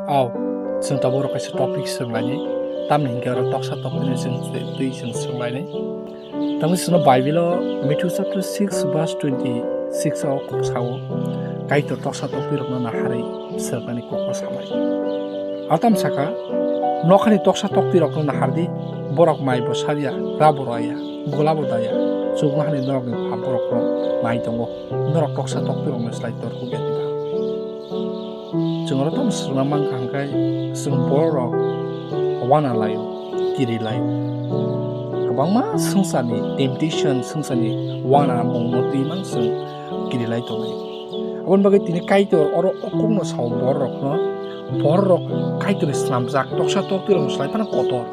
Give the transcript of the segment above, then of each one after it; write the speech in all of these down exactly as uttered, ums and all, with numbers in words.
Aw, chwng tabuk oro kaisa topic swrwnglainai, tamni hinkhe oro toksa tokpini chwng twi chwng swrwnglainai. Tamni chwngno Bible-o Matthew chapter six verse twenty-six o kok sao, Kaitor toksa tokpirokno naharwi swrwngmani kokno samai. Atam saka, nokhani toksa tokpirokno nahardi, borok mai bo saria, ra bo raya, gola bo daya, chuknohani norokni pha borokno nai tongo, norok toksa tokpirokno slai torkuk ya diba? Chwng oro tamo swrwngna mankha hwnkhe chwng bororok wana laio, kiri laio. Kwbangma swngcharni temptation, swngcharni wanamungno twi mang chwng kiri lai tongnai. Aboni bagwi tini Kaitor oro o kokno sao bororokno, bororok Kaitorni snamjak toksa toktirokno slai phano kotor.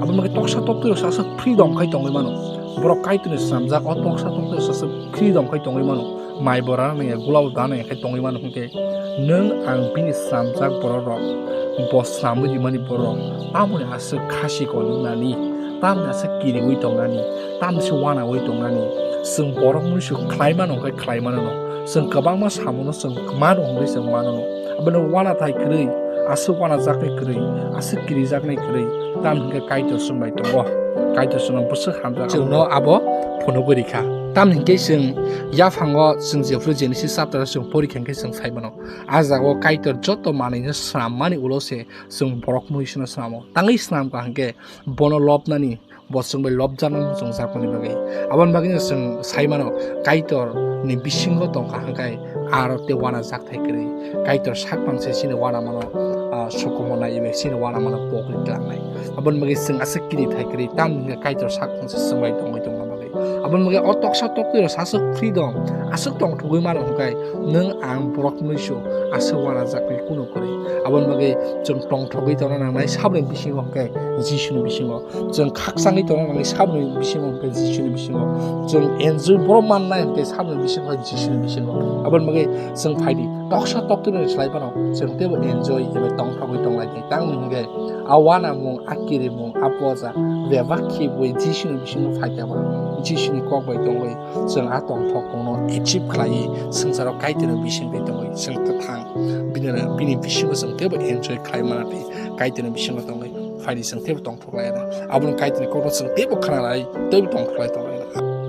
Aboni bagwi toksa toktirok sasa freedom khai tongwi mano. Borok Kaitorni snamjak o toksa toktirok sasa freedom khai tongwi mano. Mai bo rana nangya, gulao da nangya khe tongwi mano hwnkhe, nwng ang bini swnamjak bororok, bo swnamwi rimani borok, tamoni aswk khasi ko nwngnani, tamoni aswk kiriwi tongnani, tamoni se wanawi tongnani, chwng borok mui se khlai mano hwnkhe khlai mano no, chwng kwbangma samungo chwng mano hwnkhe chwng mano no, abono wana thai kwrwi, aswk wanajaknai kwrwi, aswk kirijaknai kwrwi, tamoni hwnkhe Kaitor chwng bai tongo, Kaitor chwngno bwswk hamjak chwngno abo phunugwi rikha. Tamni hwnkhe chwng yaphango chwng jephru Genesis chapter o chwng porikha hwnkhe chwng sai mano. A jagao Kaitor joto manwino swnammani ulo se chwng borok mui sino swnamo. Tangwi swnamkha hwnkhe bono lobnani, bo chwng bai lobjaknani chwng jakmani bagwi. Aboni bagwino chwng sai mano Kaitor ni bisingo tongkha hwnkhe aro tei wana jakthai kwrwi. Kaitor sakphang se chini wana mano, ah, sokomornai eba chini wana mano pokri tlangnai. Aboni bagwi chwng aswk kiri thai kwrwi, tamni hwnkhe Kaitor sakphang se chwng bai tongwi tongma bagwi. Aboni bagwi o toksa toktwirok aswk freedom, aswk tongthogwi mano hwnkhe nwng ang borok mui su aswk wanajaknai kunu kwrwi. Aboni bagwi chwng tongthogwi tongna nangnai saboni bisingo hwnkhe Jisuni bisingo. Chwng khakchangwi tongna nangnai saboni bisingo hwnkhe Jisuni bisingo. Chwng enjoy borok mannai hwnkhe saboni bisingo Jisuni bisingo. Aboni bagwi chwng phaidi toksa toktwirokni slai phano chwng teibo enjoy eba tongthogwi tonglaidi. Tamni hwnkhe a wanamung, a kirimung, a poja bebak khibwi Jisuni bisingo phaikha ba, Jisuni kok bai tongwi chwng a tongthokmungno achieve khlaiwi swngcharo Kaitorni bisingtwi tongwi chwng kwthang bini, bini bisingo chwng teibo enjoy khlai mano tei Kaitorni bisingo tongwi phaidi chwng teibo tongthok lai rw. Abono Kaitorni kokno chwng teibo khna lai, teibo tongthok lai tong lai rw.